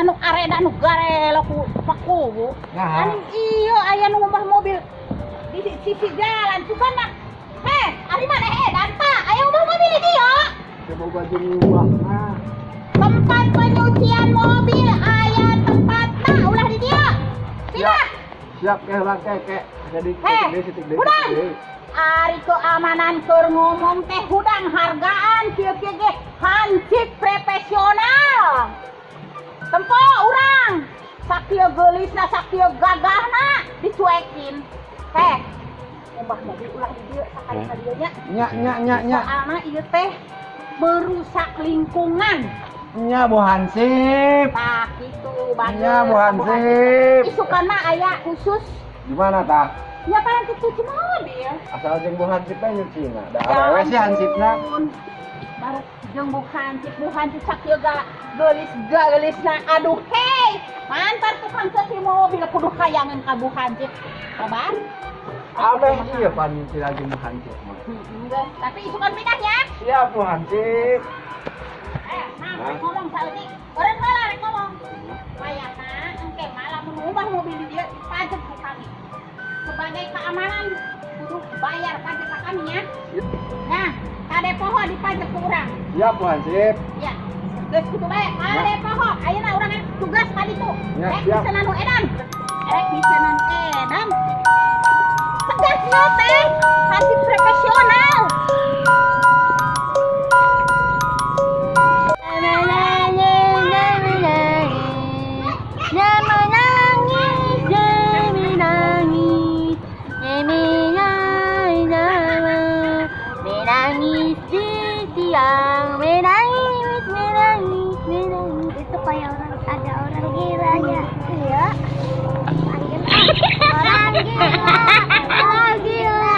Anu areda anu garelo ku pakubu. Nah. Anu iya aya nu ngumbah mobil di sisi jalan sugan mah. Heh, ari mana edan Pak? Aya ngumbah mobil di dieu. Coba jeung ngumbahna. Tempat penyucian mobil aya tempatna ulah di dieu. Sina. Siap ke ulang ke ke. Jadi Heh, sitik deui, hudang. Sitik deui. Ari keamanan keur ngomong teh hudang hargaan kieu kieu ge hansip profesional. Tempo urang sakieu geulisna sakieu gagahna dicuekin. Heh, ngumbah mobil ulah di dieu sakali ka dieu nya. Nya nya nya nya. Soalna ieu teh merusak lingkungan. Nya Bu Hansip. Tah kitu bagus. Nya Bu Hansip. Isukan mah aya khusus. Gimana tah? Ya paling cuci mobil. Asal jeung Bu Hansip bae nyucina. Da Ya awewe sih Hansipna. ampun. Baru jeung Bu Hansip, Bu Hansip sakieu ga geulis geulisna aduh hei. Mantar tukang cuci mobil kudu hayangan ka Bu Hansip. Kabar? Abeh ieu pan nyuci lagi Bu Hansip mah. Heeh, tapi isukan pindah ya. Siap Bu Hansip. Nah, rek ngomong saeutik. Urang heula rek ngomong. Wayahna engke mah lamun ngumbah mobil di dieu dipajek ku kami. Sebagai keamanan kudu bayar pajak ka kami ya. Nah, kade poho dipajek ku urang. Siap Bu Hansip. Ya. Geus kitu bae, kade poho. Ayeuna urang rek tugas ka ditu. Ya, Rek siap. miceun anu edan. Rek miceun edan. Tegas ieu teh, hansip profesional. Menangis di siang, menangis, menangis, menangis. Itu kayak orang ada orang gila ya. Iya. Panggil ah. Orang gila, orang gila,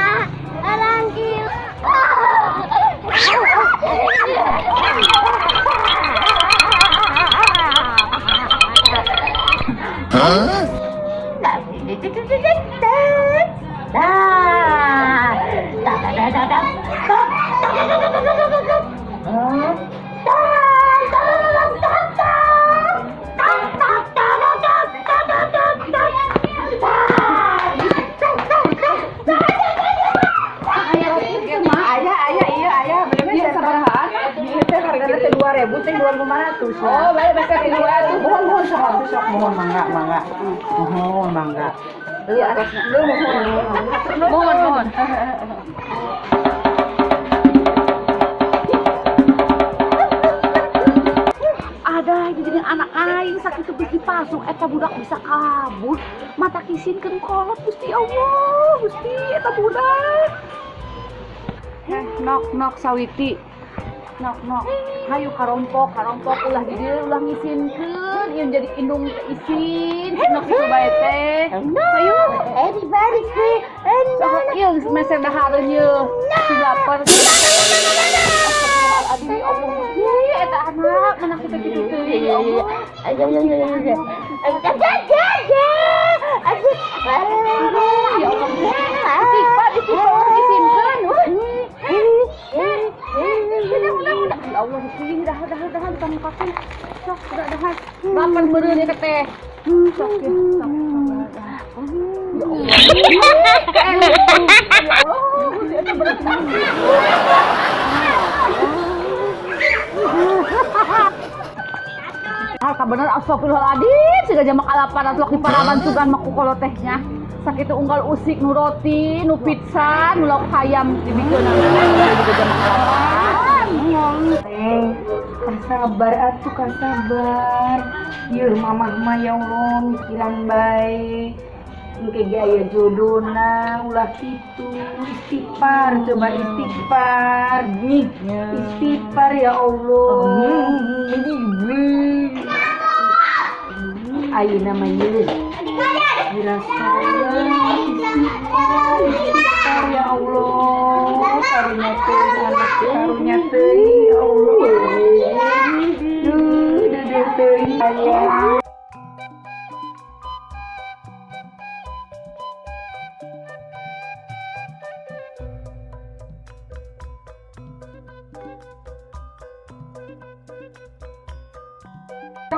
orang gila. Hah? Ayah, ayah, iya, ayah, bener iya, sabarahaan. Ieu teh hargana teh 2000 teh 2500. Oh, bae basa 2. Mohon mohon sok sok mohon mangga mangga. Mohon mangga. Iya, mohon. Mohon, mohon. Ada jadi anak aing sakitu geus dipasung eta budak bisa kabur. Mata kisinkeun kolot Gusti Allah, Gusti eta budak. Nok nok sawiti. Nok nok. Hayu karompok, karompok ulah di dieu ulah ngisinkeun, ieu jadi indung teh isin, nok situ bae teh. Hayu. Everybody say, Sok ieu geus meser dahareun ieu. Si lapar. Astagfirullahaladzim, ya Allah. Gusti, eta anak mana kita kitu teh ya Allah. Ayo, ayo, ayo, ayo. Ayo, Ya Allah. Istighfar, istighfar ulah ngisinkeun. Udah, udah, udah. Ya Allah, Gusti, dahar, dahar, dahar, dipamukakeun. Sok, udah, dahar. Lapar meureun ieu teh. Sok, ya, sok, sok, dahar. Ya Allah. Ya Allah, Gusti, eta berat banget. Hal kabener astagfirullahaladzim, siga jama kalaparan atuh di paraban sugan mah ku kolot teh nya. Sakitu unggal usik nu roti, nu pizza, nu lauk hayam dibikeun juga jama kalaparan. Neng, kasabar atuh kasabar. Yeuh mamah mah ya Allah mikiran bae. Engke ge aya jodona ulah kitu. Istighfar, coba istighfar. Istighfar ya Allah. Ayeuna mah yeuh. Dirasa istighfar, istighfar ya Allah. Karunya teuing anak karunya teuing ya Allah. Duh, duh, teuing aya.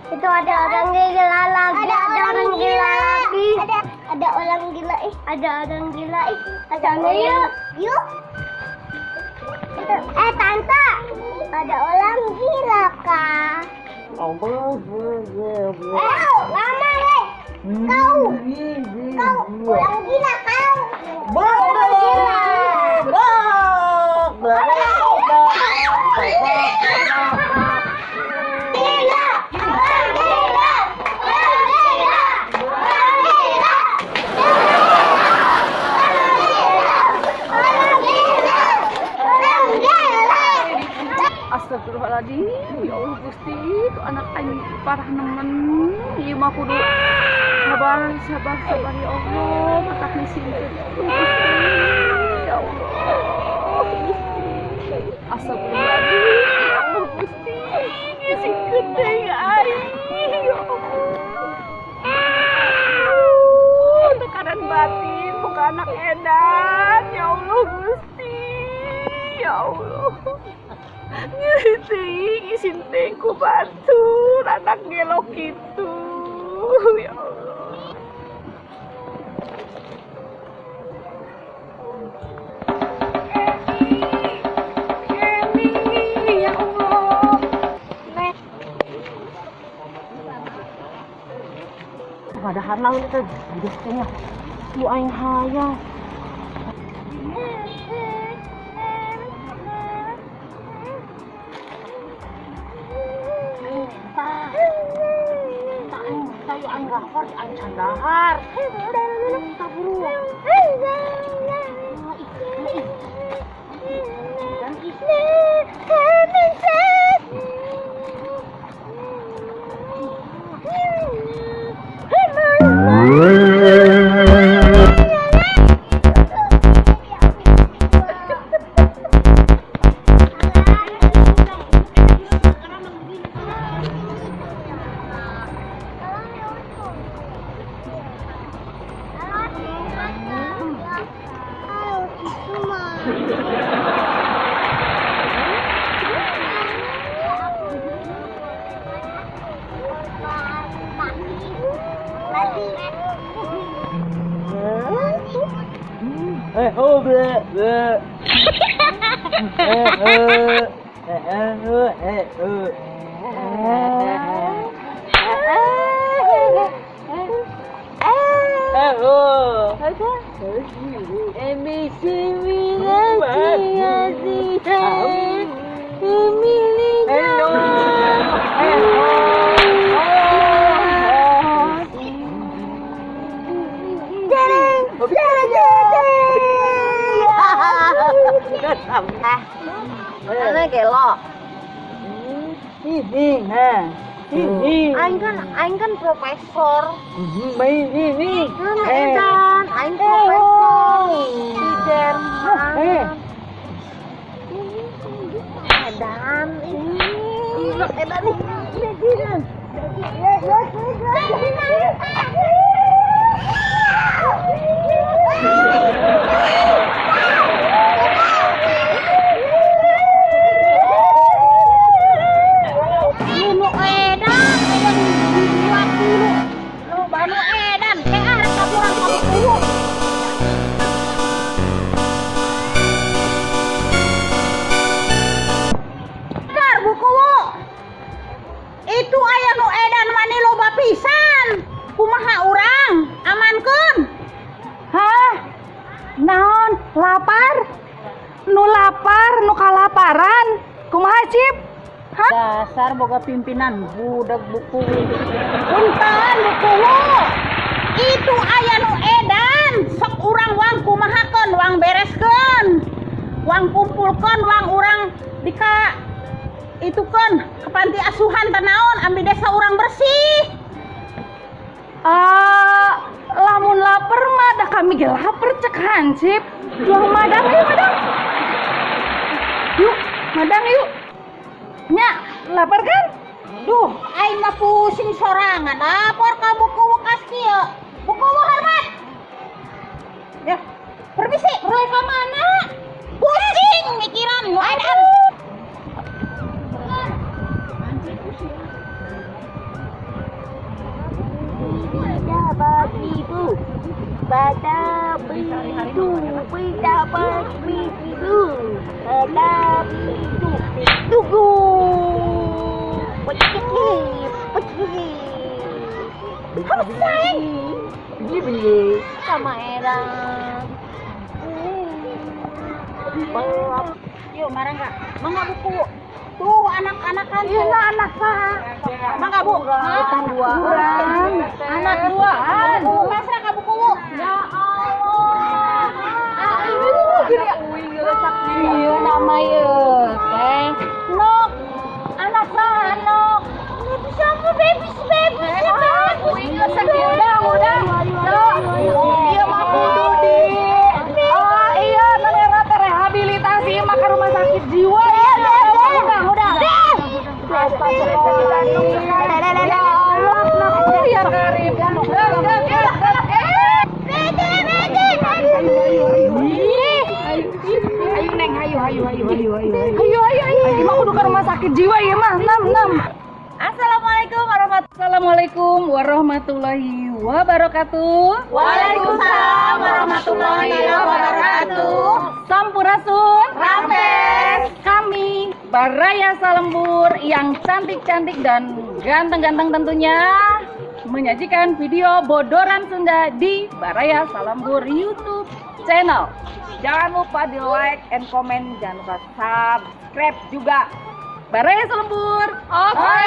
Itu ada orang gila lagi, ada orang gila lagi. Ada orang gila ih, ada orang gila ih. Ke sana yuk. Yuk. Eh tante, ada orang gila kah? Eh, lama deh. Kau, kau orang gila kau. Orang gila. Gila. Orang gila. Orang gila. Orang gila. Orang gila. Orang gila. Astagfirullahaladzim, ya Allah Gusti, itu anak aing parah nemen, ieu mah kudu sabar, sabar, sabar ya Allah, mata ngisinkeun ya Allah Gusti, ya Allah Gusti. Astagfirullahaladzim, ya Allah Gusti, ngisinkeun teh aing, ya Allah. Aduh, tekanan batin, bukan anak edan, ya Allah Gusti, ya Allah. Nyeri teuing isin teh ku batur anak gelok kitu ya Allah. Emi, Emi, ya Allah. Padahal naon itu geus teh nya. Ku aing hayang. Tayo aing lapar, aing can dahar. Tah buru. Eh, oh, ble, ble. Eh, eh, eh, eh, eh, eh. Eh, oh. Eh, oh. gelo. Ini, nah. Ini. Aing kan profesor. Ini. Kan edan, aing profesor di Jerman. Edan, ini edan nih. Nu edan, edan 20. Nu banu edan, kayak arek laporan ka buku. Bentar, buku. Itu aya nu edan mani loba pisan. Kumaha urang? Amankeun. Hah? Naon? Lapar? Nu lapar, nu kalaparan. Kumaha, Cip? Hah? Dasar boga pimpinan budak buku. Punten, buku. Itu aya nu edan, sok urang wang kumahakeun, wang bereskeun. Wang kumpulkeun, wang urang dika itu kan ke panti asuhan tanaon ambil desa urang bersih. Ah, lamun lapar mah dah kami ge lapar, cek hansip. Jual madang, yuk madang. Yuk, madang yuk. Nya, lapar kan? Duh, aing mah pusing sorangan. Lapor ka buku bekas kieu. Buku hormat. Ya, permisi. Roy ka mana? Pusing mikiran nu edan. Dapat ibu, pada bidu, dapat bidu, pada bidu, tunggu, pecik, pecik, Beli beli. Sama erang. Yuk, marah nggak? Mangga, buku. Tuh anak-anak kan tuh. Iya, anak saha? Mangga, Bu. Dua. Anak duaan. Buku pasrah ka buku. Ya Allah. Aduh, gini. Iya nama ieu teh. Nok. Anak saha, Nok? Sama baby, baby, baby. Udah, udah. Nok. Ieu mah kudu di. Oh iya, nanya teh rehabilitasi mah ke rumah sakit jiwa. Ya, udah, udah. Ya Allah, nak ya Karim. Dek, dek, dek, dek. Eh. Ayo Neng, ayo, ayo, ayo, ayo, ayo, ayo, ayo, ayo. Emang kudu ke rumah sakit jiwa ya mah, enam, enam. Assalamualaikum warahmatullahi. Assalamualaikum warahmatullahi wabarakatuh. Waalaikumsalam warahmatullahi wabarakatuh. Sampurasun. Rampes. Kami Baraya Salembur yang cantik-cantik dan ganteng-ganteng tentunya menyajikan video Bodoran Sunda di Baraya Salembur YouTube channel. Jangan lupa di like and comment, jangan lupa subscribe juga. Baraya Salembur. Oke.